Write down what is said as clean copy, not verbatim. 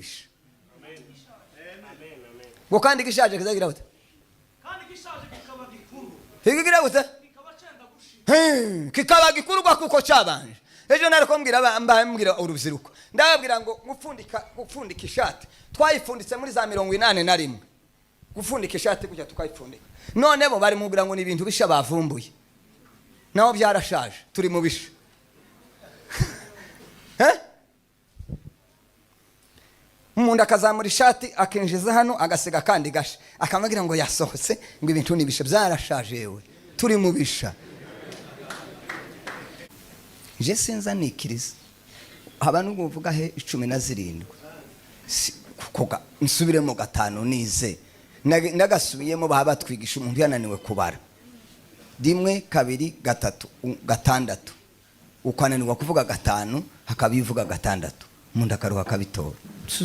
Bisha ngo kandi gishaje kizagira gute? Kandi gishaje kikaba gikuru. Kigira gute? Kikaba cyenda gushira. Kikaba gikurwa kuko cyabanje. Ejo nari kumbwira mbwira urubyiruko, ndababwira ngo gupfundika ishati twayipfunditse muri za 81, gupfundika ishati gutya tukayipfundika. None bo bari mubwira ngo ni ibintu bisha bavumbuye, naho byarashaje, turi mu bisha. Eh? Umuntu akazamura ishati, akinjiza hano, agasiga akandi gasha, akamubwira ngo yasohotse, ngo ibintu ni bisha, byarashaje. Yewe, turi mu bisha. Je sinza nikiriza haba nubwo uvuga he 17. Kuko nsubiremo gatanu nize. Nagasubiyemo baba batwigisha umuntu yananiwe kubara rimwe, kabiri, gatatu, gatandatu, ukananirwa kuvuga gatanu, hakaba ivuga gatandatu, umuntu akaruha akabitora.